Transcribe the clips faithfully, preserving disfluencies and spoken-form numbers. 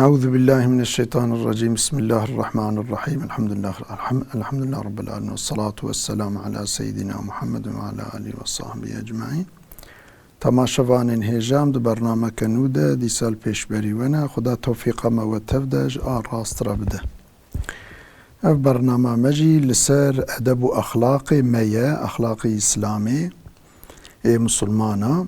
Euzu billahi mineşşeytanirracim. Bismillahirrahmanirrahim. Elhamdülillah, elham-, elhamdülillah Rabbil alemin. Ve salatu ve selamu ala seyyidina Muhammed ve ala alihi ve sahbihi ecmaîn. Temaşevanên hêja, em di bernameke nû de dîsa li pêşberî we ne. Xuda tewfîqa me we tev de ji a rast re bide. Ev bernama me jî li ser edeb û exlaqê me ye, exlaqê Îslamê, ê Musulmana.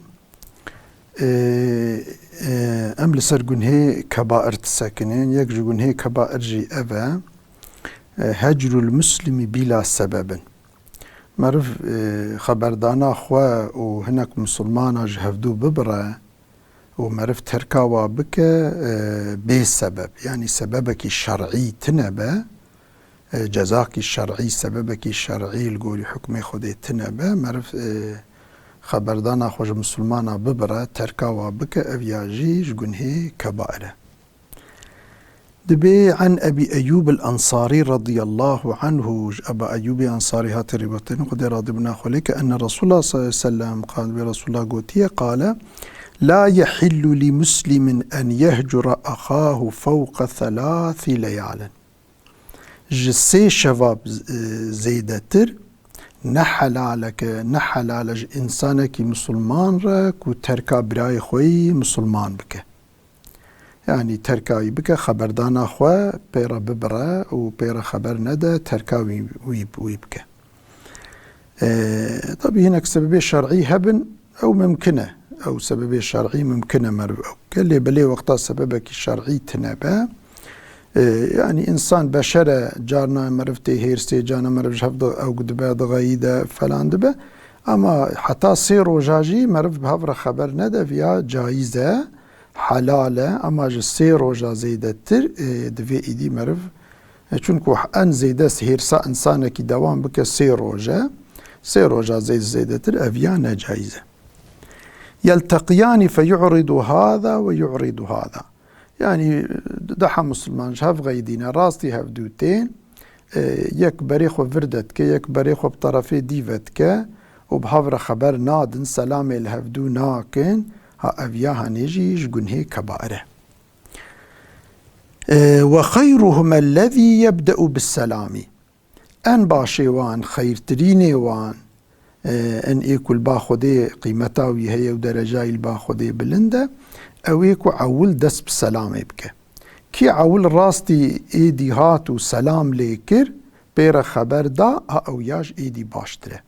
Ê, ê, em li ser gunhê kebair disekinin. Yek ji gunhê kebair jî ev e, e, hecrul muslimi bîla sebebin. Meriv, e, xeberdana xwe û hinek Musulmana ji hevdû bibire û meriv terka wa bike, e, bê sebeb, yanî sebebekî şer'î tine be, e, cezakî şer'î, sebebekî şer'î li gorî hukmê Xwedê tine be, meriv, e, xeberdana xwe ji Musulmana bibire, terka wa bike, ev ya jî ji gunhê kebair e. Dibê an Ebî Eyyûb el-Ensarî radiyallahu anhu, ji Eba Eyyûbê Ensarî hate rêwirtin, Xwedê radî bûna xwe lê ke, enne Resulullah sallallahu aleyhi ve sellem, qal wê Resulullah gotiye, qale, la yehillu li muslimin en yehcura axahu fewqa thelathi leyalin. Ji sê şeva, e, zêdetir ne helaleke, ne helal e ji însanekî misilman re ku terka birayê xwe yî misilman bike. Yanî terka wî bike, xeberdana xwe pê re bibire û pê re xeber nede, terka wî, wî, wî bike. E, tabî hinek sebebê şer'î hebin, ew mimkin e. Ew sebebê şer'î mimkin e meriv ew bike. Lê belê wexta sebebekî şer'î tine be, e, yanî însan beşer e, carna meriv tê hêrsê, carna meriv ji hev di-, ew dibe, dixeyîde, falan dibe. Ama heta sê roja jî meriv bi hev re xeber nede, viya cayîz e, helal e. Ama ji sê roja zêdetir, e, divê îdî meriv E, çunku en zêde hêrsa însanekî dewam bike sê roj e. Sê roja zêde zêdetir ev ya necayîz e. Yelteqiyani fe yu'ridu hada ve yu'ridu hada. Yanî daha Musulman ji hev xeydîne, rastî hevdû tên, e, yek berê xwe vir de dike, yek berê xwe bi terefê dî ve dike û bi hev re xeber nadin, selamê li hevdû nakin, ha ev ya hanê jî ji gunhê kebair e. E, ve xeyruhum ellezî yebde'u bis selami. En başê wan, xeyrtirînê wan, e, en ê ku li ba Xwedê qîmeta wî heye û derecayî li ba Xwedê bilind e, ew ê ku ewil dest bi selamê bike. Kî ewil rastî êdî hat û selam lê kir, pê re xeber da, a ew ya ji êdî baştir e.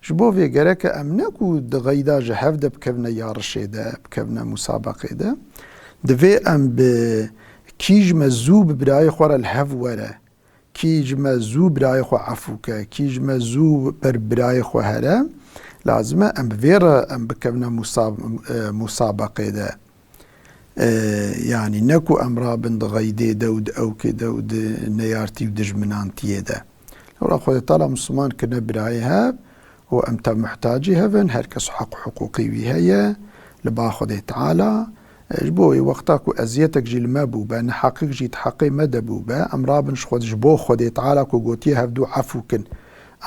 Ji bo vê gereke em ne ku di xeyda ji hev de bikevine yarişê de, bikevine musabeqê de. Divê em bi kî ji me zû bi birayê xwe re li hev were, kî ji me zû birayê xwe efû ke, kî ji me zû ber birayê xwe here, lazim e em bi vê re em bikevine musa-, e, musabeqê de. E, yanî ne ku em rabin di xeydê de û di ewkê de û di neyartî û dijminantiyê de. Lewra Xwedê Teala Misliman kirine birayê hev û em tev muhtacî hev in, her kes heq û hiqûqê wî heye li ba Xwedê Teala. E, ji bo wê wexta ku eziyetek jî li me bûbe, neheqik jî di heqê me de bûbe, em rabin ji xwe, ji bo Xwedê Teala ku gotiye hevdû efû kin.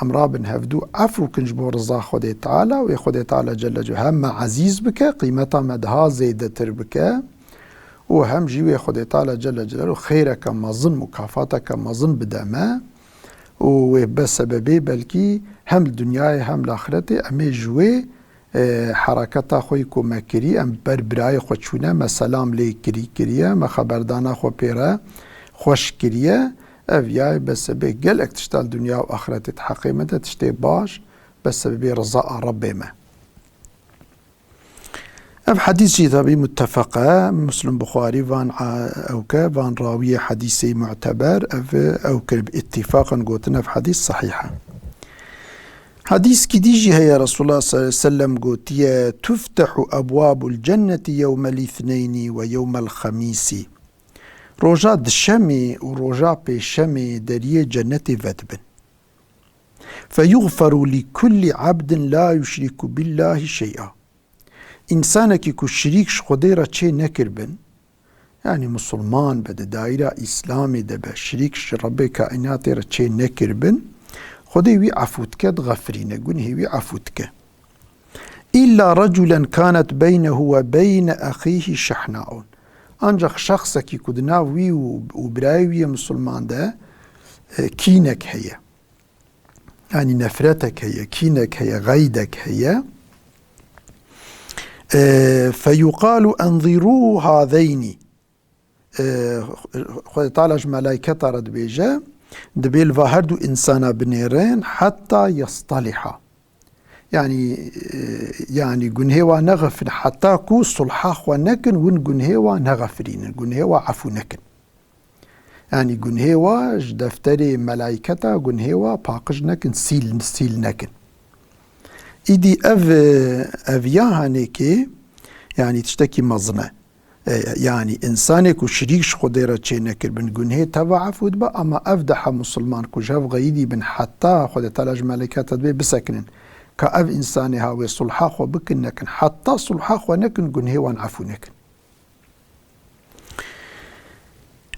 Em rabin hevdû efû kin ji bo riza Xwedê Teala, wê Xwedê Teala Celle Celaluhu hem me ezîz bike, qîmeta me daha zêdetir bike û hem jî wê Xwedê Teala Celle Celaluhu xêreke mezin, mukafateke mezin bide me û wê be sebebê belkî hem li dinyayê hem li axiretê em ê ji wê e, hereketa xwe yî ku me kirî, em ber birayê xwe çûne, me selam lê kirî kiriye, me xeberdana xwe pê re xweş kiriye. Ev yayê be sebê gelek tişta li dinya û axretê di heqê me de tiştê baş, be sebebê riza a Rebbê me. Ev hedîs jî tabî muttefeq e, Muslim Buxarî van a-, ew ke, van rawiyê hedîsê muteber, ev ew kir bi îttifaqan gotin ev hedîs sehîh e. Hadîskî dî jî heye, Resulullah sallallahu aleyhi ve sellem gotiye, "Tuftehu ebwabul cenneti yewmel îthneyni ve yewmel xemîsî." Roja dişemê û roja pêşemê deriyê cennetê vedibin. "Fe yuxferu li kulli abdin la yuşriku billahi şey'a." Însanekî ku şirîk ji Xwedê re çê nekiribin, yanî musulman be, di daîra Îslamê de be, şirîk ji Rebbê kaînatê re çê nekiribin, Xwedê wî efû dike, dixefirîne, gunhê wî efû dike. "Îlla reculen kanet beynehu ve beyne exîhi şehnaun." Ancak şexsekî ku di nav wî û, û birayê wî yê misilman de, e, kînek heye. Yanî nefretek heye, kînek heye, xeydek heye. E, feyuqalu enzîrû hâzeynî. E, Xwedê Teala ji melayketa re dibêje, dibê li va her du însana binêrin, heta yestaliha. Yanî, e, yanî gunhê wa nexefin, heta ku sulha xwe nekin, win gunhê wa nexefirînin, gunhê wa efû nekin. Yanî gunhê wa ji defterê melayketa gunhê wa paqij nekin, sîl, sîl nekin. Îdî ev, e, ev ya hanêkê, yanî tiştekî mezin e. E, yanî, însanê ku şirîk ji Xwedê re çênekiribin, gunhê teva efû dibe, ama ev daha misilman ku ji hev xeyidî bin, heta Xwedê Teala ji meleketa dibê bisekinin, ka ev însanê ha wê sulha xwe bikin nekin, heta sulha xwe nekin, gunhê wan efû nekin.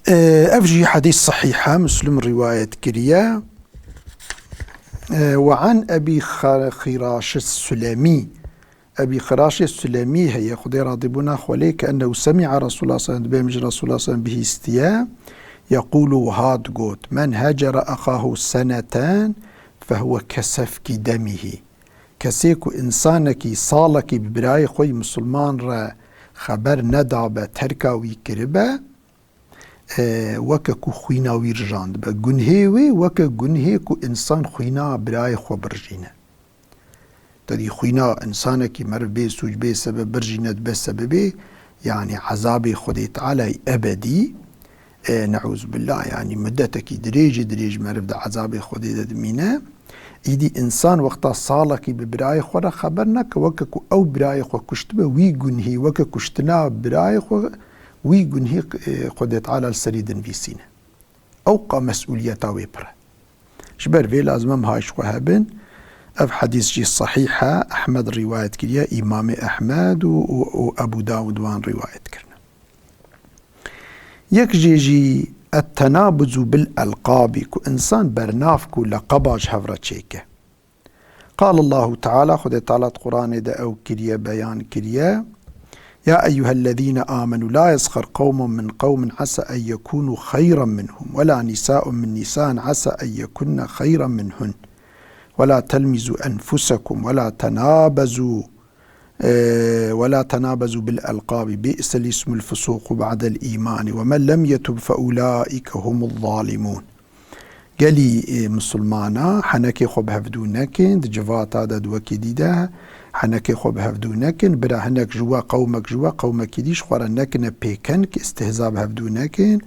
E, ev jî hedîs sehîh e, Muslim rîwayet kiriye. E, we an Ebî Xa-, Xîraş Sulemî, Ebî Xiraşê Sulemî heye, Xwedê radîbûna xwe lê ke, ennehu semî'a Resûlullah sallallahu aleyhi ve sellem, dibê min ji Resûlullah sallallahu aleyhi ve sellem bihîstiye, yeqûlu, wiha digot, men hecere exahu seneten fehuve kesefki demihî. Kesê ku însanekî salekî bi birayê xwe yî misilman re xeber nedabe, terka wî kiribe, e, weke ku xwîna wî rijandibe. Gunhê wê weke gunhê ku însan xwîna birayê xwe birijîne. Te dî xwîna însanekî meriv bê sûc, bê sebeb birijîne, dibe sebebê, yanî ezabê Xwedê Teala yî ebedî, e, neûzubillah, yanî mudetekî dirêjî dirêj meriv di ezabê Xwedê de dimîne. Îdî însan wexta salekî bi birayê xwe re xeber neke, weke ku ew birayê xwe kuştibe, wî gunhî weke kuştina birayê xwe, wî gunhî, e, Xwedê Teala li serî dinivîsîne. Ewqa mesûliyeta wê pir e. Ji ber vê lazim em hay ji xwe hebin. Ev hedîs jî sehîh e. Ehmed rîwayet kiriye. Îmamê Ehmed û, û, û Ebû Dawud wan rîwayet kirine. Yek jê jî et-tenabuzu bil elqabî, ku însan bernav ku leqeba ji hev re çêke. Qal Allahu Teala, Xwedê Teala di Quranê de ew kiriye, beyan kiriye. Ya eyyuhellezîne amenu la yesxer qewmun min qewmin asa en yekûnû xeyran minhum, wela nisa'un min nisa'in asa en yekunne xeyran minhun. Wela telmizu enfusekum, wela tenabezu, e, wela tenabezu bil elqabi, bi'sel ismul fusuqu ba'del imani, ve men lem yetub fe ulaike humuz zalimûn. Gelî, e, misilmana henekê xwe bi hevdû nekin, di civata de di wekî dî de henekê xwe bi hevdû nekin, bira hinek ji we, qewmek ji we, qewmekî dî ji xwe re nekine pêkenk, istihza bi hevdû nekin.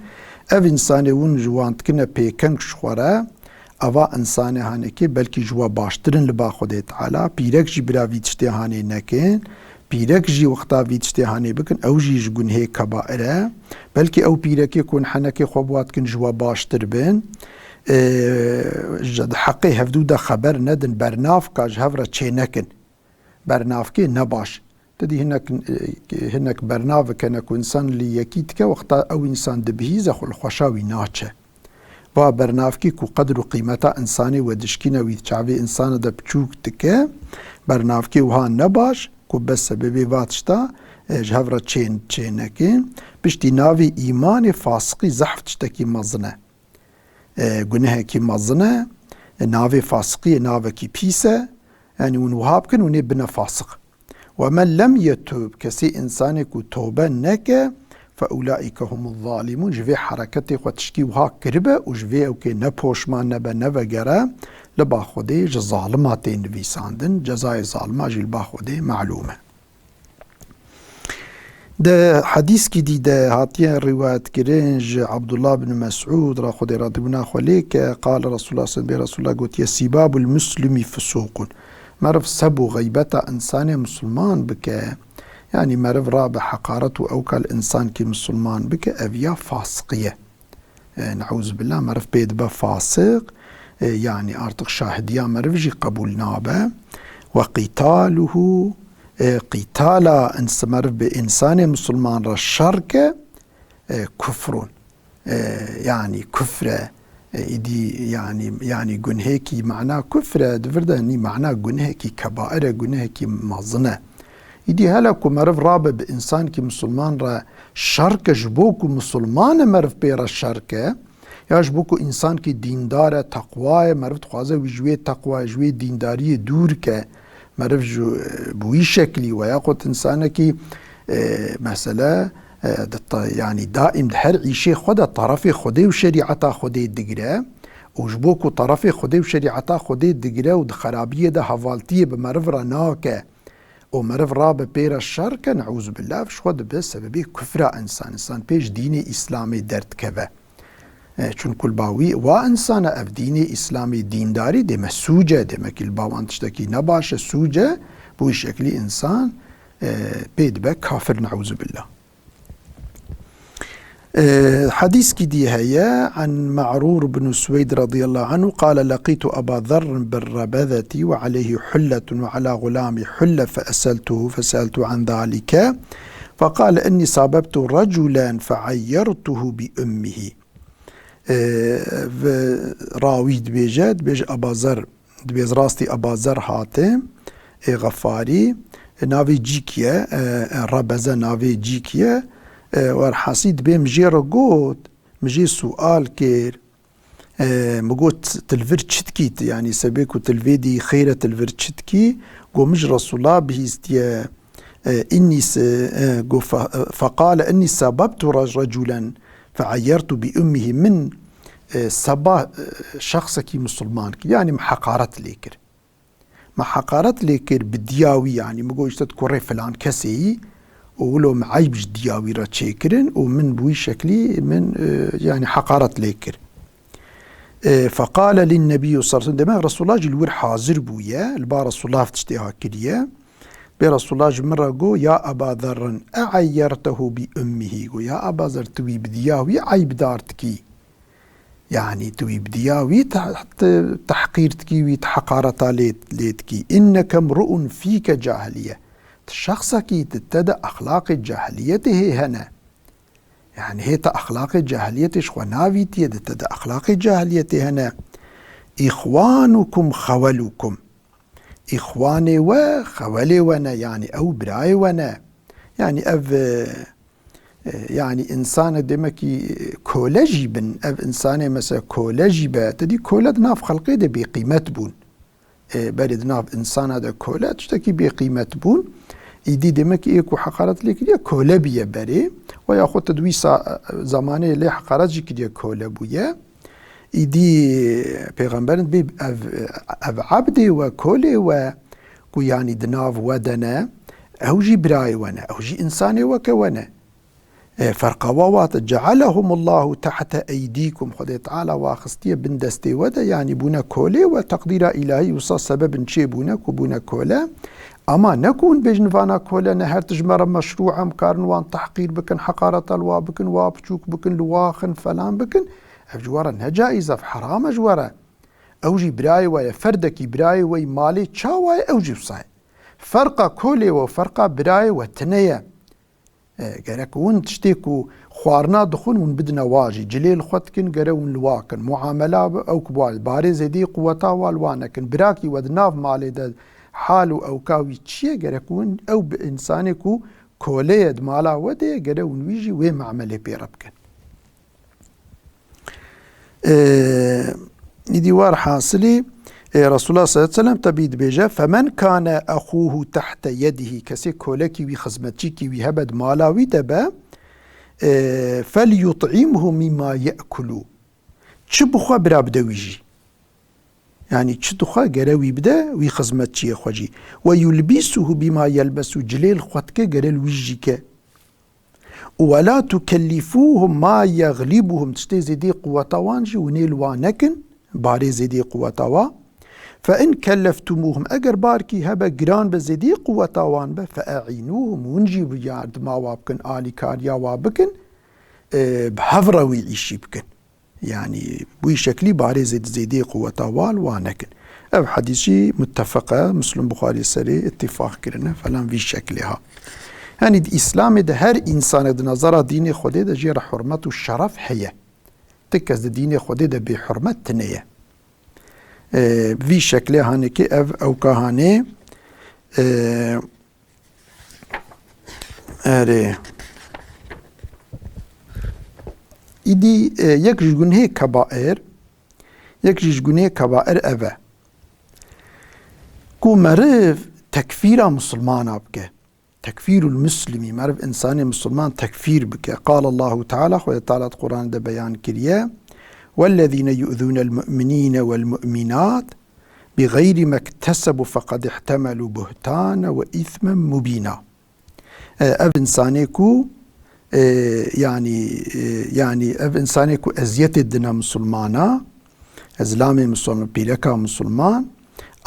Ev însanê hûn ji wan dikine pêkenk ji xwe re, eva însanê hanekê belkî ji we baştir in li ba Xwedê Teala, pîrek jî bira vî tiştê hanê nekin. Pîrek jî wexta vî tiştê hanê bikin, ew jî ji gunhê kebair e. Belkî ew pîrekê ku hûn henekê xwe bi wa dikin ji we baştir bin. Ê, ji, di heqê hevdû de xeber nedin, bernavka ji hev re çênekin. Bernavkê ne baş. Te dî hinek, e, hinek bernavik hene ku însan li yekî dike, wexta ew însan dibihîze xwe li xweşa wî naçe. Va bernavkî ku qedr û qîmeta însanê we dişkîne, wî di çavê însana de piçûk dike, bernavkê wiha ne baş, ku bes sebebê va tişta, e, ji hev re çên, çêneke. Piştî navê îmanê fasiqî zehf tiştekî mezin e. E, gunehekî mezin e. E, navê fasiqiyê navekî pîs e. Yanî hûn wiha bikin, hûn ê bine fasiq. Ve men lem yetub, kesê însanê ku tobe neke, fe ulaike humuz zalimûn, ji vê hereketê xwe tişkî wiha kiribe û ji vê ewkê ne poşman nebe, ne vegere, li ba Xwedê ji zalima tê nivîsandin, cezayê zalima jî li ba Xwedê melûm e. Di hedîskî dî de hatiye rîwayetkirin ji Abdullah bin Mesûd re, Xwedê radîbûna xwe lê ke, qal Resulullah sallallahu aleyhi ve sellem, Resulullah gotiye, sibabul muslimi fusuqun. Meriv seb û xeybeta însanê misilman bike, yanî meriv rabe heqaret û ewka li însankî misilman bike, ev ya fasiqî ye. E, neûzubillah, meriv pê dibe fasiq, e, yanî artık şahidiya meriv jî qebûl nabe. Ve qîtaluhu, e, qîtala ins-, meriv bi însanê misilman re şer ke, e, kufrun. E, yanî kufr e, e, îdî, yanî, yanî gunhêkî mana kufr e, di vir de nî mana gunhêkî kebair e, gunhêkî mezin e. Îdî hele ku meriv rabe bi însankî misilman re şer ke, ji bo ku misilman e meriv pê re şer ke, ya ji bo ku însankî dîndar e, teqwa ye, meriv dixwaze wî ji wê teqwa, ji wê dîndariyê dûr ke, meriv ji, bi wî şeklî we ya xwe însanekî, e, mesele, e, di ta-, yanî daîm di her îşê xwe de terefê Xwedê û şerîeta Xwedê digire û ji bo ku terefê Xwedê û şerîeta Xwedê digire û di xerabiyê de hevaltiyê bi meriv re nake, û meriv rabe pê re şer ke, neûzubillah, ev ji xwe dibe sebebê kufra însan. Însan pê ji dînê Îslamê derdikeve. E, çunku li ba wî wa însana ev dînê Îslamê dîndarî dême sûc e, demekî li ba wan tiştekî nebaş e, sûc e, bi wî şeklî însan, e, pê dibe kafir, neûzubillah. Ee, hadîskî dî heye, an Ma'rûr bin Suweyd radîyallahu anhu qale, leqîtu Eba Zerrin bir Rebezeti ve aleyhî hulletun ve ala gulâmî hulle fe eseltuhu fe seeltu an zalike fe qale, innî sabebtu reculen fe ayyertuhu bi ummihî. Ee, ve rawî dibêje, dibêje Eba Zer, dibê rastî Eba Zer hate, ê Xefarî, e, navê cîkî ye, e, e, Rebeze navê cîkî ye, e, werhasî dibê min jê re got, min jê sual kir, e, min got, "Tu li vir çi dikî tu?" Yanî sebê ku tu li vê dî xêr e, tu li vir çi dikî? Got, "Min ji Resûla bihîstiye, e, innî se-, e, got, fe-, e, feqale innî sebebtu re-, reculen fe ayyertu bi ummihî." Min, e, seba, e, şexsekî misilman kir. Yanî min heqaret lê kir. Me heqaret lê kir bi diya wî, yanî min got, "Îşte tu kurê filan kesê yî û wilo min eyb ji diya wî re çêkirin û min bi wî şeklî min, e, yanî heqaret lê kir." E, feqale lin Nebî sallallahu aleyhi ve sellem, demek Resulullah jî li wir hazir bûye, li ba Resulullah ev tiştê ha kiriye. Bê Resulullah ji min re got, "Ya Eba Zerrin, e'eyyertehu bi ummihî." Got, "Ya Eba Zer, tu wî bi diya wî eybdar dikî." Yanî tu wî bi diya wî te-, te-, tehqîr dikî, wî te heqareta lê, lê dikî. Inneke mru'un fîke cahiliye. Tu şexsekî, di te de exlaqê cahiliyetê hê hene. Yanî hê te exlaqê cahiliyetê ji xwe navîtiye, di te de exlaqê cahiliyetê hene. Îxwanukum xewelukum. Îxwanê we xewelê we ne, yanî ew birayê we ne. Yanî ev, e, e, yanî însanek demekî kole jî bin, ev însanê mesela kole jî be, te dî kole di nav xelqê de bêqîmet bûn. E, berê di nav însana de kole tiştekî bêqîmet bûn. Îdî demekî ê ku heqaret lê kiriye kole biye berê. We yaxud te di wî sa-, zamanê lê heqaret jî kiriye kole bûye. Îdî pêxemberin dibê ev, ev ebdê we, kolê we ku yanî di nav we de ne, ew jî birayê we ne, ew jî însanê weke we ne. E, ferqa wa wate, cealehumullahu tahte eydîkum, Xwedê Teala wa xistiye bin destê we de, yanî bûne kolê we, teqdîra îlahî wisa sebebin çê bûne ku bûne kole. Ama ne ku hûn bêjin vana kole ne, her tişt ji me re meşrû e, em karin wan tehqîr bikin, heqareta li wa bikin, wa biçûk bikin, li wa xin, felan bikin. Ev ji we re ne caiz e, ev heram e ji we re. Ew jî birayê we ye, ferdekî birayê we yî malê çawa ye, ew jî wisa ye. Ferqa kolê we û ferqa birayê we tune ye. E, gerek hûn tiştê ku xwarina dixwin hûn bidine wa jî. Cilê li xwe dikin, gere hûn li wa kin. Muamela bi ew ku bi wa, barê zêdî quweta wa li wa nekin. Birakî we di nav malê de hal û ewka wî çi ye? Gerek hûn ew bi însanê ku kolê ye di mala we de ye, gere hûn wî jî wê memelê pê re bikin. Ee, îdî war hasilî, e, Resulullah sallallahu aleyhi ve sellem tebî dibêje, "Femen kane exûhu tahte yedihî", kesê kolekî wî, xizmetçîkî wî hebe di mala wî de be, e, "fel yut'imhu mimma ye'kulu", çi bixwe bira bide wî jî. Yanî çi dixwe gere wî bide wî xizmetçiyê xwe jî. "Ve yulbisuhu bima yelbesu", cilê li xwe dike gere li wî jî ke. "Ve la tukellifûhum ma yeglibuhum", tiştê zêdî quweta wan jî hûn ê li wan nekin, barê zêdî quweta wa. "Fe in kelleftumûhum", eger barkî hebe giran be, zêdî quweta wan be, "fe e'înûhum", hûn jî bi yardima wa bikin, alîkariya wa bikin, e, bi hev re wî îşî bikin. Yanî, bi wî şeklî barê zêd-, zêdî quweta wa li wan nekin. Ev hedîs jî muttefeq e, Muslim, Buxarî serê îttifaq kirine, falan vî şeklê ha. Yanî, di Îslamê de her însanek di nezera dînê Xwedê de jê re hurmet û şeref heye. Ti kes di dînê Xwedê de bêhurmet tune ye. Ee, vî şeklê hanekê ev ewka hanê, ee, Erê. Îdî, e, yek ji gunhê kebair, yek ji gunhê kebair ev e. Ku meriv tekfîra misilmana bike. Tekfîrul muslimî, meriv insanê misilman tekfîr bike. Qal Allahu Teala, Xwedê Teala di Qur'anê de beyan kiriye. Wellezîne yu'zûnel mu'minîne wel mu'minat bi gayri mektesebu feqad ihtemelu buhtane ve îsmen mubîna. E, ev insanê ku, e, yanî, e, yanî ev insanê ku eziyetê dine misilmana, e, zilamê misilman, pîreka misilman,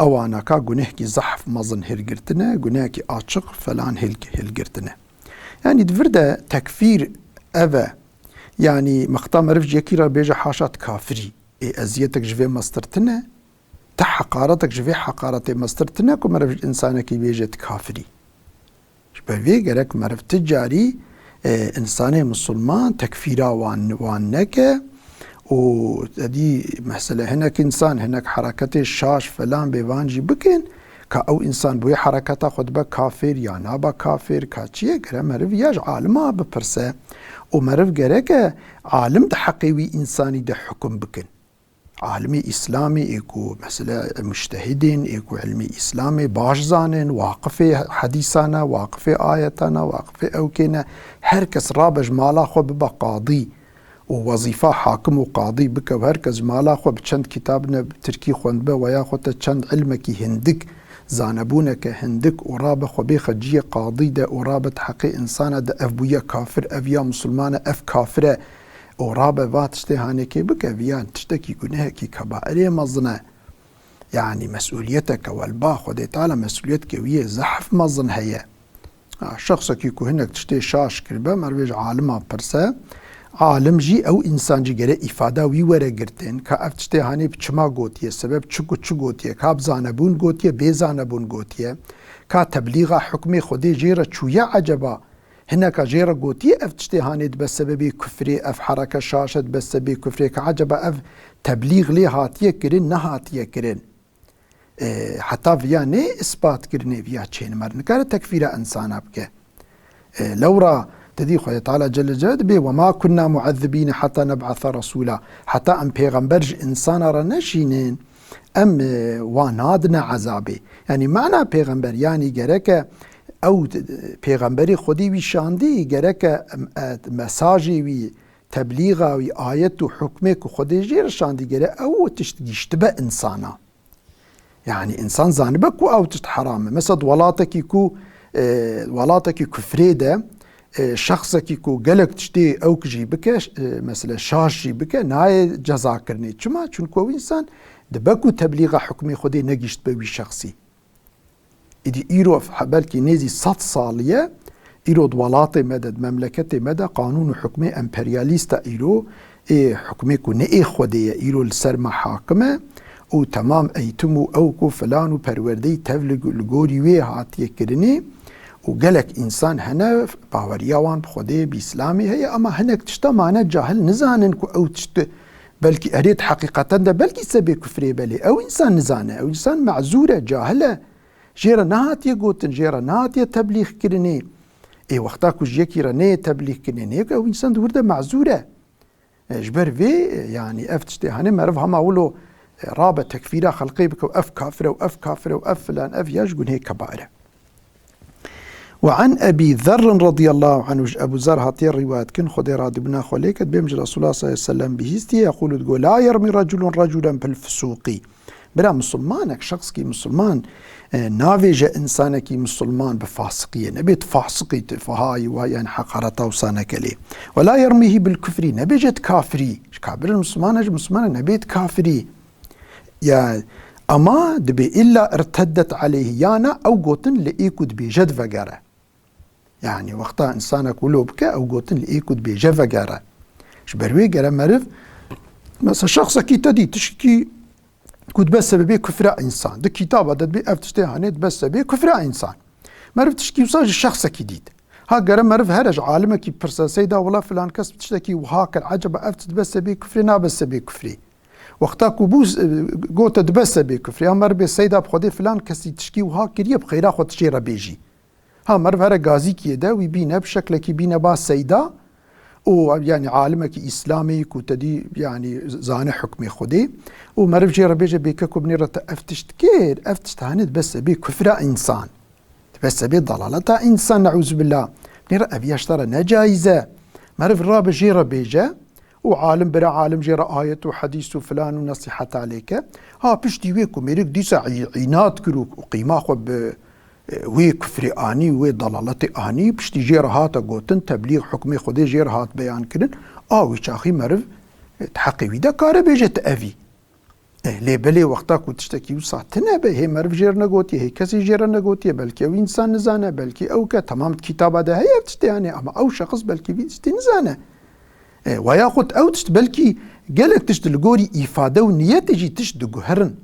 ewana ka gunehkî zehf mezin hilgirtine, gunehkî açiq falan hilg-, hilgirtine. Yanî di vir de tekfîr ev e. Yanî mexta meriv ji yekî re bêje haşa tu kafirî. Ê eziyetek ji vê mestir tine, te heqaretek ji vê heqaretê mestir tine ku meriv ji insanekî bêje tu kafirî. Ji ber vê gerek meriv ti carî, e, insanê misilman tekfîra wan, wan neke û edî mesele hinek însan, hinek hereketê şaş falan bê van jî bikin, ka ew însan bi wê hereketa xwe dibe kafir ya nabe kafir, ka çi ye? Gere meriv ya ji alima bipirse û meriv gereke alim di heqê wî însanî de hukum bikin. Alimê Îslamê ê ku mesele mujtehidên, ê ku ilmê Îslamê baş zanin, waqifê hedîsan e, waqifê ayetan e, waqifê ewkê ne, her kes rabe ji mala xwe bibe qadî û wezîfa hakim û qadî bike û her kes ji mala xwe bi çend kitab ne bi tirkî xwendbe we ya xwe te çend ilmekî hindik, zanebûneke hindik û rabe xwe bêxe ciyê qadî de û rabe di heqê însana de ev bûye kafir, ev ya misilman e, ev kafir e û rabe va tiştê hanekê bike, viya tiştekî gunehekî kebairê mezin e. Yanî mesûliyeteke welba Xwedê Teala mesûliyetke wî yê zehf mezin heye. Ha, şexsekî ku hinek tiştê şaş kiribe, merivê ji alima pirse, alim jî ew însan jî gere îfada wî were girtin, ka ev tiştê hanê bi çima gotiye, sebeb çi ku çi gotiye, ka bi zanebûn gotiye, bê zanebûn gotiye, ka teblîxa hukmê Xwedê jê re çûye eceba, hineka jê re gotiye ev tiştê hanê dibe sebebê kufrê, ev hereke şaş e dibe sebê kufrê, ka eceba ev teblîx lê hatiye kirin, nehatiye kirin. E, heta viya nê ispat kirinê viya çênime re nikare tekfîra insana bike. E, lewra te dî Xwedê Teala Celle Celaluhu dibê, "Ve ma kunna muezzibîne heta neb'asa resûla." Heta em pêxember ji insana re neşînin, em, e, wan nadine ezabê. Yanî mana pêxember, yanî gereke ew, e, pêxemberê Xwedê wî şandî, gereke, em, e, mesajê wî, teblîxa wî, ayet û hukmê ku Xwedê jê re şandî, gere ew tişt gihîştibe insana. Yanî însan zanibe ku ew tişt heram e. Mesela di welatekî ku, e, welatekî kufrê de, e, şexsekî ku gelek tiştê ewk jî bike, e, mesela şaş jî bike, nayê cezakirinê. Çima? Çunku ew însan dibe ku teblîxa hukmê Xwedê negihîştbe wî şexsî. Îdî îro f-, belkî nêzî sed salî ye, îro di welatê me de, di memleketê me de qanûn û hukmê emperyalîst e îro, ê hukmê ku ne ê Xwedê ye, îro li ser me hakim e û temam eğitim û ewk û filan û perwerdeyî tev li, li gorî wê hatiye kirinê û gelek însan hene baweriya wan bi Xwedê, bi Îslamê heye, ama hinek tişta mane cahil nizanin ku ew tişt belkî erê di heqîqeten de belkî sebê kufrê belê. Ew însan nizane, ew însan mezûr e, cahil e. Jê re nehatiye gotin, jê re nehatiye teblîx kirinê. Ê wexta ku ji yekî re neyê teblîx kirinê, neyê ku ew însan di wir de mezûr e. E, ji ber vê, e, yanî ev tiştê, hanê meriv hema wilo, e, rabe tekfîra xelqê bike û ev kafir e û ev kafir e û ev filan, ev ya ji gunhê kebair e. Ve an Ebî Zerrin radiyallahu anhu, ji Ebu Zer hatiye rîwayet kin, Xwedê radîbûna xwe lê ket, bêm ji Resulullah sallallahu aleyhi ve sellem bihîstiye, yekûlu digo, "La yermî reculun reculen bil fusûqî." Bira misilmanek, şexskî misilman, e, navêje însanekî misilman bi fasiqiyê. Nebêt fasiqî, tu fahayî wa, yani heqareta wisa neke lê. "Ve la yermîhî bil kufrî." Nebêje tu kafirî. Ji kafir misilman e, ji misilman e, nebêt kafirî. Ya, ama dibê illa irteddet aleyhi, yana ew gotin li ê ku dibêje divegere. Yani wexta însanek wilo bike, ew gotin li ê ku dibêje vegere. Ji ber wê gere meriv, mesela şexsekî te dî, tişkî ku dibe sebebê kufra însan. Di kitaba de dibê ev tiştê hanê dibe sebebê kufra însan. Meriv tişkî wisa ji şexsekî dît. Ha gere meriv here ji alimekî pirse, "Seyda wila filan kes tiştekî wiha kir, eceba ev dibe sebê kufrê, nabe sebê kufrê?" Wexta ku bû, e, gote dibe sebê kufrê, ya merivê seyda bi Xwedê filan kesî tişkî wiha kiriye, bi xeyra xwe tu jê re bêjî. Ha, meriv here gazîkiyê de wî bîne, bi şeklekî bîne ba seyda û, yanî, alimekî îslamî ku te dî, yanî, zane hukmê Xwedê û meriv jê re bêje, bêke ku binê re te ev tişt kir, ev tişt hanê dibe sebê kufra însan. Dibe sebê dalaleta însan, neûzubillah. Binê re ev ya ji te re ne caiz e. Meriv rabe jê re bêje û alim bira alim jê re ayet û hedîs û filan û nesîheta lê ke. Ha, piştî wê ku mêrik dîsa î-, înat kir û, û qîma xwe bi, e, wê kufrê anî û wê dalaletê anî, piştî jê re hate gotin, teblîg hukmê Xwedê jê re hat beyan kirin, a wî çaxî meriv, e, di heqê wî de kare bêje tu evî. E, lê belê wexta ku tiştekî wisa tune be, hê meriv jê re negotiye, hê kesî jê re negotiye, belkî ew însan nizane, belkî ew ke temam kitaba de heye ev tiştê, yanî, ama ew şexs belkî vî tiştê nizane. E, wa yaxud ew tişt belkî gelek tişt li gorî îfade û niyetê jî tişt diguherin.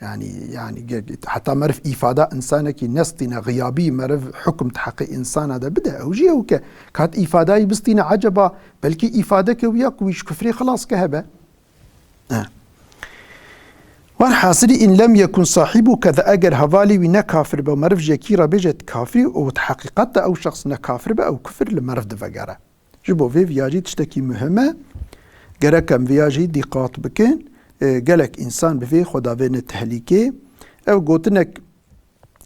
Yanî, yanî ge-, ge-, heta meriv îfada însanekî nestîne, xiyabî meriv hukm di heqê însana de bide, ew jî ew ke kat îfadayî bistîne, eceba belkî îfadeke wî ya ku wî ji kufrê xilas ke hebe. E. Werhasilî, in lem yekun sahibu keze, eger hevalê wî ne kafir be, meriv ji yekî re bêje tu kafirî û di heqîqet de ew şexs ne kafir be, ew kufir li meriv divegere. Ji bo vê viya jî tiştekî muhim e. Gerek em viya jî dîqat bikin. E, gelek însan bi vê xwe davêne tehlîkê. Ev gotinek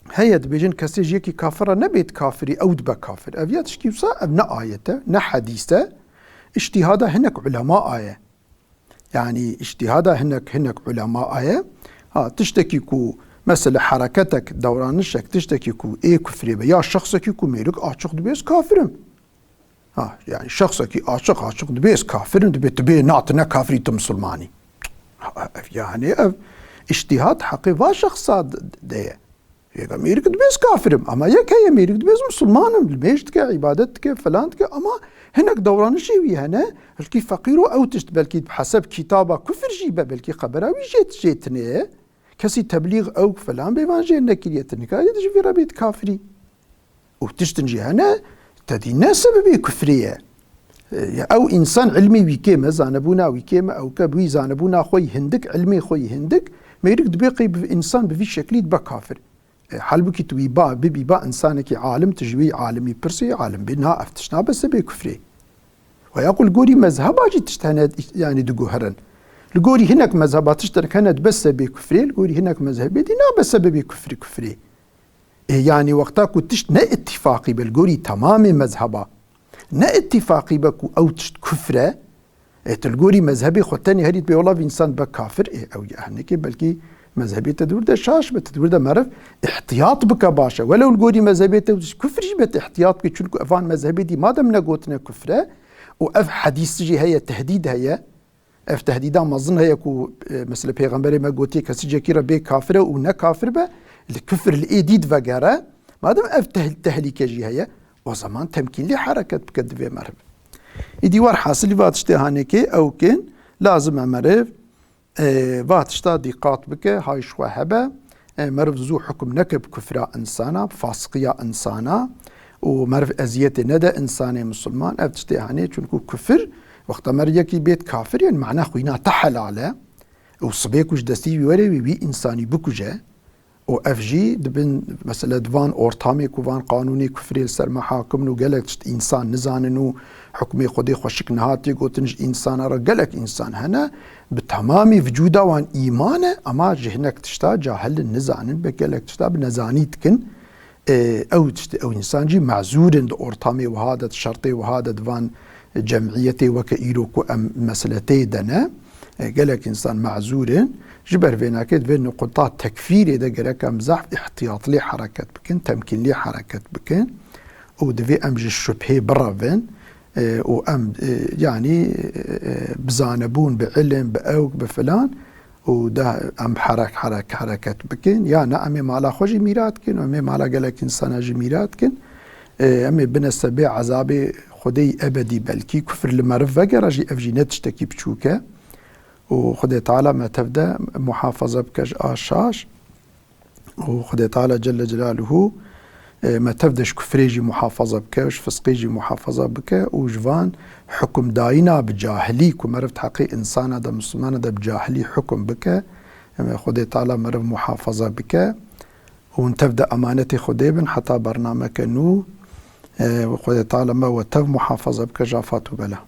heye, dibêjin kesê ji yekî kafir re nebêt kafirî, ew dibe kafir. Ev ya tişkî wisa, ev ne ayet e, ne hedîs e. Îctîhada hinek ulema aye. Yanî îctîhada hinek, hinek ulema aye. Ha, tiştekî ku, mesela, hereketek, dewranişek, tiştekî ku ê kufrê be, ya şexsekî ku mêrik açiq dibê ez kafir im. Ha, yanî şexsekî açiq açiq dibê ez kafir im, dibê tu bê, na, tu ne kafirî, tu misilmanî. Ha, ev, yanî ev îctîhad heqê va şexsa de, de ye. Yeka mêrik dibê ez kafir im, ama yek heye mêrik dibê ez misilman im, limêj dike, îbadet dike, filan dike, ama hinek dewranişê wî hene, belkî feqîr û ew tişt, belkî bi heseb kitaba kufir jî be, belkî xebera wî jê, jê tune ye. Kesî teblîg ew filan bêvan jê nekiriye, tu nikarî tu ji vî re bêt kafirî. Û tiştin jî hene, te dî ne sebebê kufrê ye. E, ya ew însan ilmê wî kêm e, zanebûna wî kêm e, ew ke bi wî zanebûna xwe yî hindik, ilmê xwe yî hindik, mêrik dibê qey bi însan bi vî şeklî dibe kafir. E, halbûkî tu wî ba, bibî ba însanekî alim, tu ji wî alimî pirsî, alim bê, na, ev tişt nabe sebê kufrê. Weya ku li gorî mezheba jî tişt hene, yanî diguherin. Li gorî hinek mezheba tişt hene dibe sebê kufrê, li gorî hinek mezhebê dî nabe sebebê kufrî, kufrê. E, yanî wexta ku tişt ne îtîfaqî be li gorî temamê mezheba, ne îtîfaqî be ku ew tişt kufr e, e, tu li gorî mezhebê xwe tenê herî dibê wela vî însan be kafir, e, ew ya hinekê belkî mezhebê te di wir de şaş be, tu di wir de meriv îhtiyat bike baş e. Welew li gorî mezhebê te kufr jî be, tu îhtiyat bike, çunku evan mezhebê dî madem negotine kufr e û ev hedîs jî heye, tehdîd heye, ev tehdîda mezin heye ku, e, mesela Pêxemberê me gotiye, kesî cekî re bê kafir e û ne kafir be, li kufir li êdî divegere. Madem ev tehl-, tehlîke jî heye, o zaman temkînlî hereket bike divê meriv. Îdî werhasilî va tiştê hanekê ew kin, lazim e meriv, e, va tişta dîqat bike, hay ji xwe hebe. E, meriv zû hukm neke bi kufra insana, bi fasiqiya insana û meriv eziyetê nede insanê misilman. Ev tiştê hanê, çunku kufir, wexta meriv yekî bêt kafir, yani mana xwîna te helal e û sibê ku ji destî wî were wî, wî insanî bikuje û ev jî dibin, mesela, di van ortamê ku van qanûnê kufrê li ser me hakim in û gelek tişt însan nizanin û hukmê Xwedê xweşik niha tê gotin ji însana re, gelek însan hene, bi temamî vücuda wan îman e, ama ji hinek tişta cahil in, nizanin, bi gelek tişta bi nezanî dikin. E, ew tişt, ew însan jî mezûr in di ortamê wiha de, di şertê wiha de, di van cemiyetê weke îro ku em meseleteyê de ne. E, gelek însan mezûr in. Ji ber vê nakê di vê nuqta tekfîrê de gerek em zehf îhtiyatlî hereket bikin, temkînlî hereket bikin û divê em ji şubhê birevin. E, û em, e, yanî, e, e, bi zanebûn, bi ilim, bi ewk, bi filan û de em herek-, herek-, hereket bikin. Ya ne em ê mala xwe jî mîra dikin û em ê mala gelek însana jî mîra dikin. E, em ê bine sebê ezabê Xwedê yî ebedî belkî. Kufr li meriv vegere jî, ev jî ne tiştekî biçûk e. Û Xwedê Teala me tev de muhafaza bike ji a şaş. û Xwedê Teala Celle Celaluhu, e, me tev de ji kufrê jî muhafaza bike, ji fisqê jî muhafaza bike û ji van hukimdayîna bi cahilî ku meriv di heqê însana de, misilmana de bi cahilî hukim bike, em ê Xwedê Teala meriv muhafaza bike. Hûn tev de emanetê Xwedê bin heta bernameke nû, e, Xwedê Teala me we tev muhafaza bike ji afat û bela.